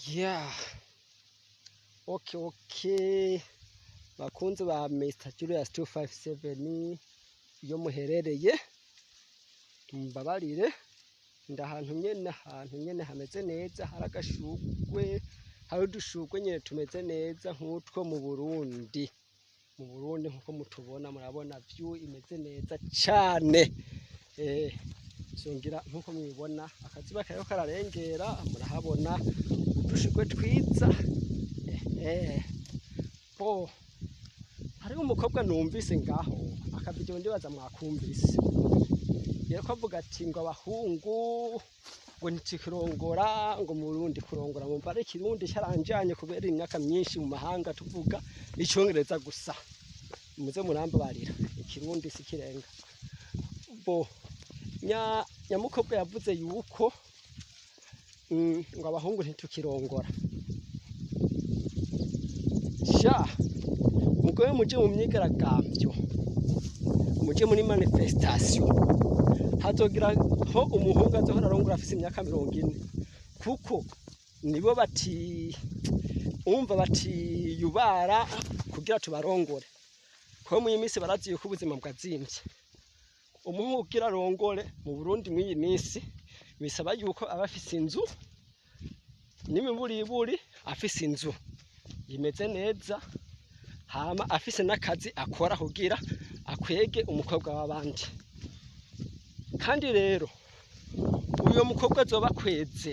Yeah. Okay. Bakunzi ba Mr. Julius 257, iyo muherereye mumbabarire, ndahantu nyene, ahantu nyene hameze neza, hari agashugwe, hari udushugwe nyene tumeze neza nk'utwo mu Burundi. Mu Burundi nkuko mutubona, murabona view imeze neza cane. Zongera nkuko mubibona, akazuba kariko kararengera, murahabona udushugwe twiza. Bo hariho umukobwa numvise ngaho akavideo, ndibaza mwakumvise, yariko avuga ati ngo abahungu ngo ntikirongora, ngo mu Burundi kurongora, mumva ari ikirundi caranjanye kubera imyaka myinshi mu mahanga tuvuga icongereza gusa, muze murambabarira, ikirundi si kirenga. Bo nyamukobwa yavuze yuko ngo abahungu ntitukirongora. Sha mugoye muje mu myigaragambyo, muje muri manifestation, hazogira ho umuhungu azohora arongora afise imyaka 40, kuko nibo bati umva batiyubara kugira tubarongore, kuko muri iyi minsi barazi yuko ubuzima bwazimvye. Umuhungu kugira arongore mu Burundi mw'iyi minsi bisaba yuko aba afise inzu, n'imiburiburi afise inzu imeze neza, hama afise n'akazi akora kugira akwege umukobwa w'abandi. Kandi rero uyo mukobwa azoba akweze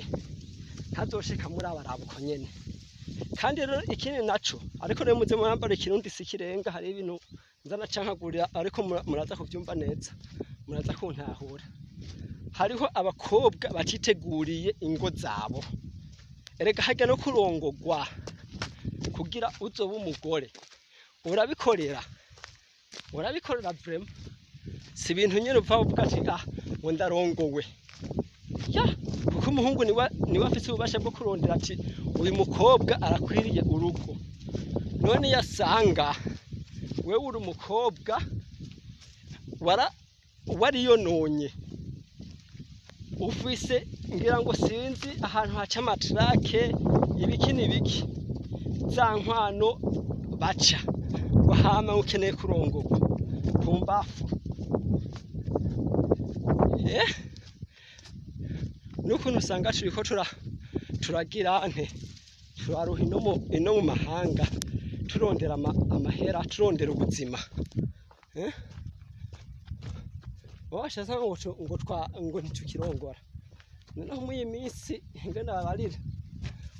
ntazoshika muri abaraba uko nyene. Kandi rero ikindi naco, ariko rero muze murambara, ikirundi si kirenga, hari ibintu nza nacankagurira, ariko muraza kuvyumva neza, muraza kuntahura. Hariho abakobwa batiteguriye ingo zabo. Erega harya no kurongogwa kugira uzobe umugore urabikorera, urabikorera vraiment, si ibintu nyene upfa uvuga ati ah, ngo ndarongowe ya, kuko umuhungu niwe afise ububasha bwo kurondera ati uyu mukobwa arakwiriye urugo. None yasanga wewe uri umukobwa wara wariyononye, ufise ngira ngo sinzi ahantu haca amatrake, ibiki n'ibiki, za nkwano baca ngo, hama ukeneye kurongorwa pumbafu. N'ukuntu usanga turiko turagira nte, turaruha ino mu mahanga, turondera amahera, turondera ubuzima. Washaza ngo twa ngo ntitukirongora. Noneho muri iyi minsi ingene babarira,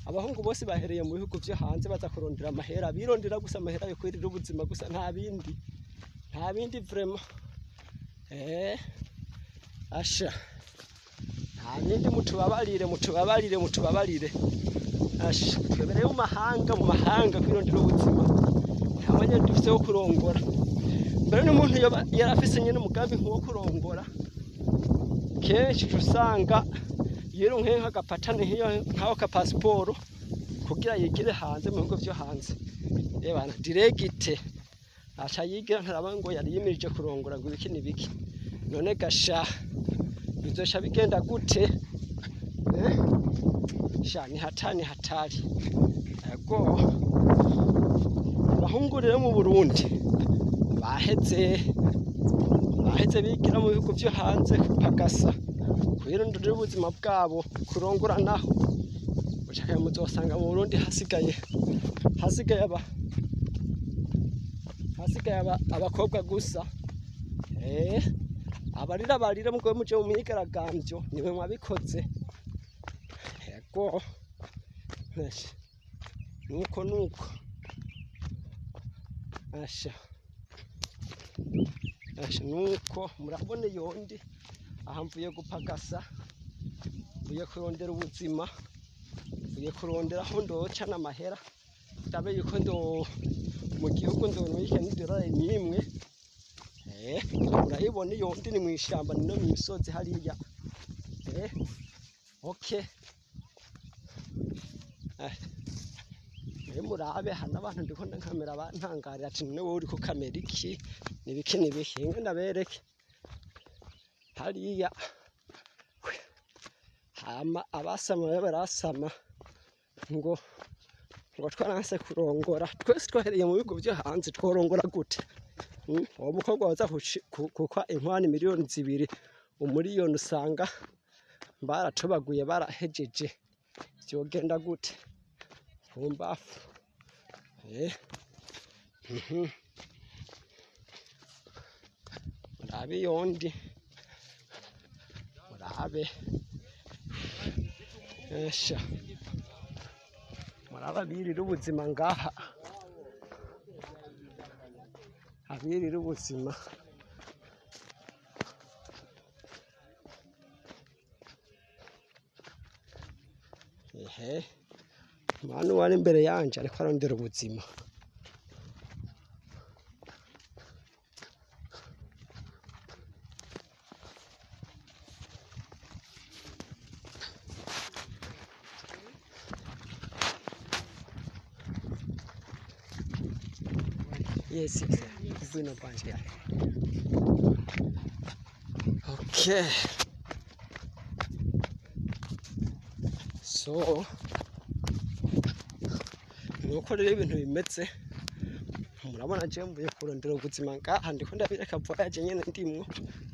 abahungu bose bahereye mu bihugu vyo hanze baza kurondera amahera, birondera gusa amahera yo kwirira ubuzima gusa, nta bindi, nta bindi vraiment. Asha nta bindi, mutubabarire, mutubabarire, mutubabarire. Asha twebereye mu mahanga, mu mahanga kwirondera ubuzima, nta mwanya dufise wo kurongora. Mbere n'umuntu yoba yarafise nyene umugambi nk'uwo kurongora, kenshi uca usanga yironkeye nk'agapatane nk'iyo nk'ako ka pasiporo kugira yigire hanze mu bihugu vyo hanze, ebana direct aca yigira, ntaraba ngo yari yimirije kurongora ngo ibiki n'ibiki. None gasha bizoca bigenda gute? Sha ni hatari, ni hatari. Ego abahungu rero mu Burundi baheze, baheze bigira mu bihugu vyo hanze kupagasa, kwirondorera ubuzima bwabo. Kurongora naho ushaka muzosanga mu Burundi hasigaye aba abakobwa gusa. Abarira barira, mugoye muje mu myigaragambyo, niwe mwabikoze. Ego nuko nuko, asha asha nuko murabona yondi aha mvuye gupagasa, mvuye kurondera ubuzima, mvuye kurondera aho ndoca n'amahera, ndabe yuko ndo mu gihugu ndonwike n'idolari n'imwe. Urayibona iyo ndi ni mw'ishamba, ni no mu misozi hariya. Okay. Murabe hano abantu ndiko nkamera bantangarira ati none wowe uriko kamera iki, nibiki nibiki? Inge ndabereke hariya, hama abasama babe barasama. Ngo ngo twaranse kurongora, twese twahereye mu bihugu vyo hanze, tworongora gute? Uwo mukobwa waza kukwa inkwani 2 miliyoni, umuriyoni usanga baratobaguye barahejeje, vyogenda gute? Pumbafu. Murabe iyondi, murabe esha, murabe abirira ubuzima ngaha, abirira ubuzima. Ehe, mwana uwari imbere yanje ariko arondera ubuzima. Yes. Ngwino banje. Okay. So, nuko rero ibintu bimeze, murabona je mvuye kurondera ubuzima ngaha, ndiko ndabireka voyage nyene ndimwo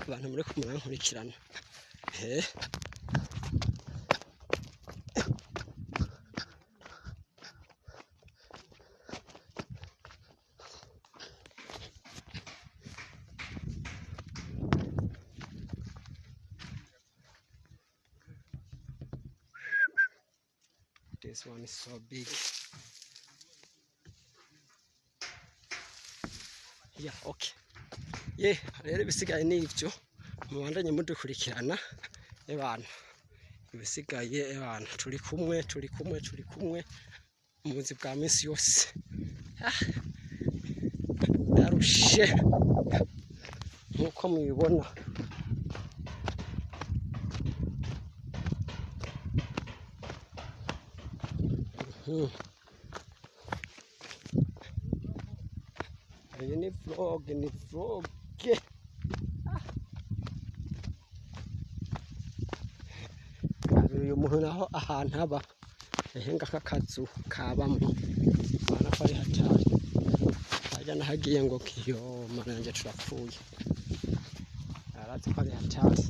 abantu muriko murankurikirana. This one is so big. Yeah, okay. Ye, rero ibisigaye ni ivyo, mubandanye mudukurikirana ebana. Ibisigaye ebana, turi kumwe, turi kumwe, turi kumwe mu buzi bwa minsi yose. Ah, ndarushe nkuko mubibona. Iyi ni vlog, ni vlog. Uyu muntu naho ahantu aba, ehe ngaka kazu kabamwo, ubona ko ari hatari. Harya nahagiye ngo kiyo, mana yanje turapfuye. Arazi ko ari hatari.